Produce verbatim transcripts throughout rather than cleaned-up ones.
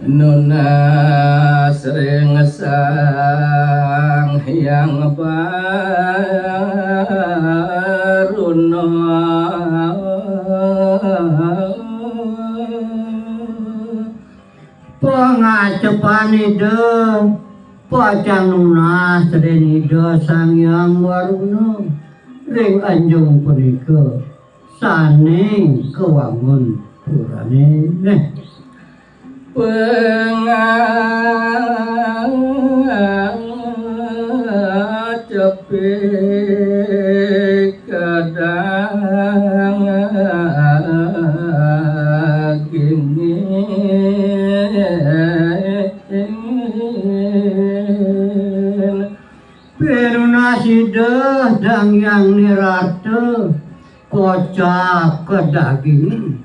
Nunas ring Sang Hyang Baruna. Pangacepan Ida pacang nunas ring Ida Sang Hyang Waruna ring anjung punika sané kawangun purané. Pangacepi kadagingin. Pinunas Ida Sang Hyang Nirata kocap kadagingin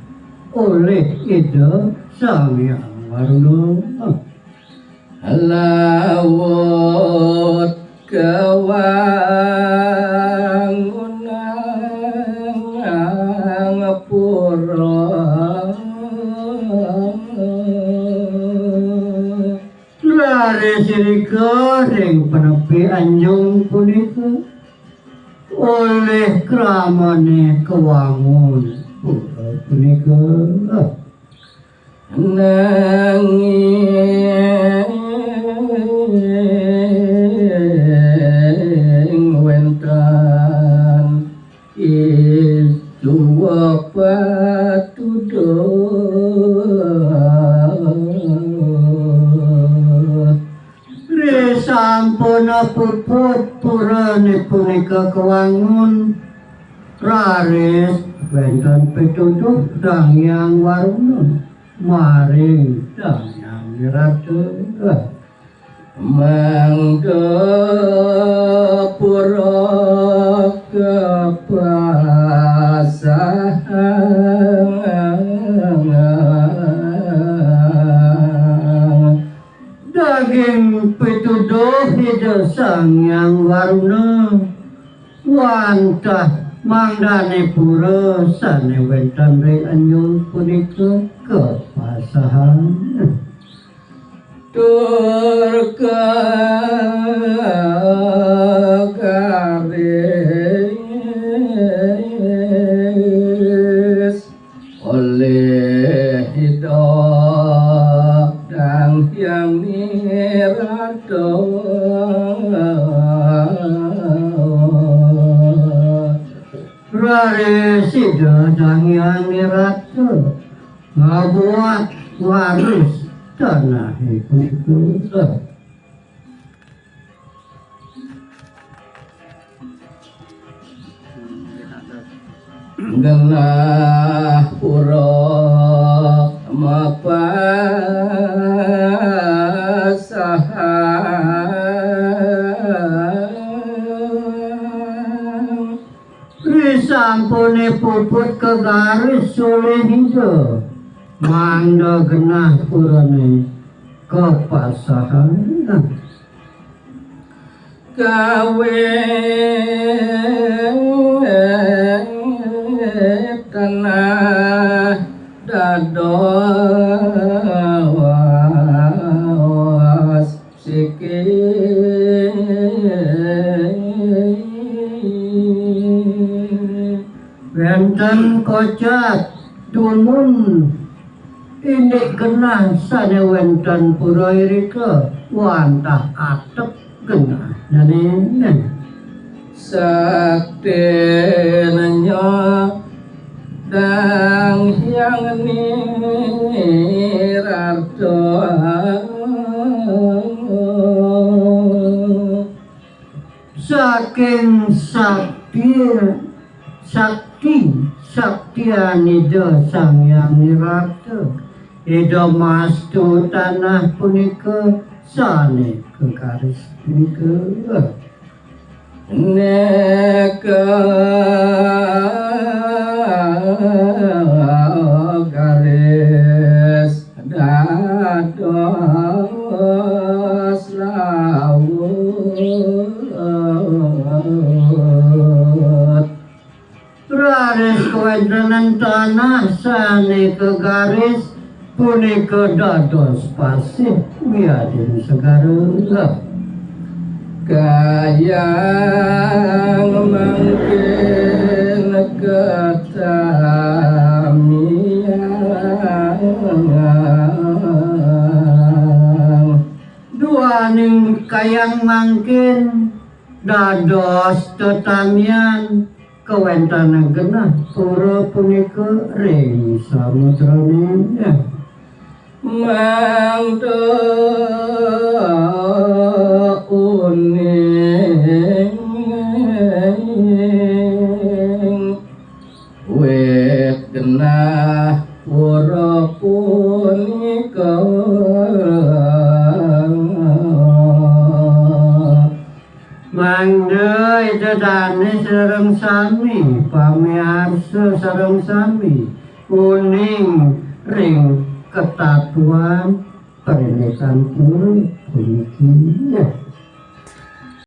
olih Ida Sang Hyang Waruna. Laut kawangunang pura. Raris irika ring panepi anjung punika, olih kramané kawangun pura punika. Nanging wénten Ida patuduh. Risampun puput purané punika kawangun, raris wénten pituduh Sang Hyang Waruna maring Sang Hyang Wirata. Mangda pura kapasahan. Daging pituduh Ida Sang Hyang Waruna wantah mangdané pura sané wénten ring anjung punika kapasahan. Tur kagaris olih Ida Sang Hyang Wirata. Raris Ida Sang Hyang Wirata ngabuat waris tanahé punika. Genah pura mapasahan. Risampuné puput kagaris olih Ida, mangda genah purané kapasahan. Kawit tanah dados siki. Wénten kocap dumun indik genah sané wénten pura irika wantah atep genah nyané. Saktinya Sang Hyang Nirarta. Saking sakti, sakti, saktian Ida Sang Hyang Wirata, Ida mastu tanah punika sané kagaris punika. Nika garis dados laut. Raris kawéntenan tanah sané kagaris Punika dados pasih wiadin segara. Kayang mangkin ketamian. Duaning kayang mangkin dados tetamian kawéntenan genah pura punika ring samudraning. Mangda uning wit genah pura punika. Mangda ida dané sareng sami, pamiarsa sareng sami, uning ring katatuan parindikan pura puniki.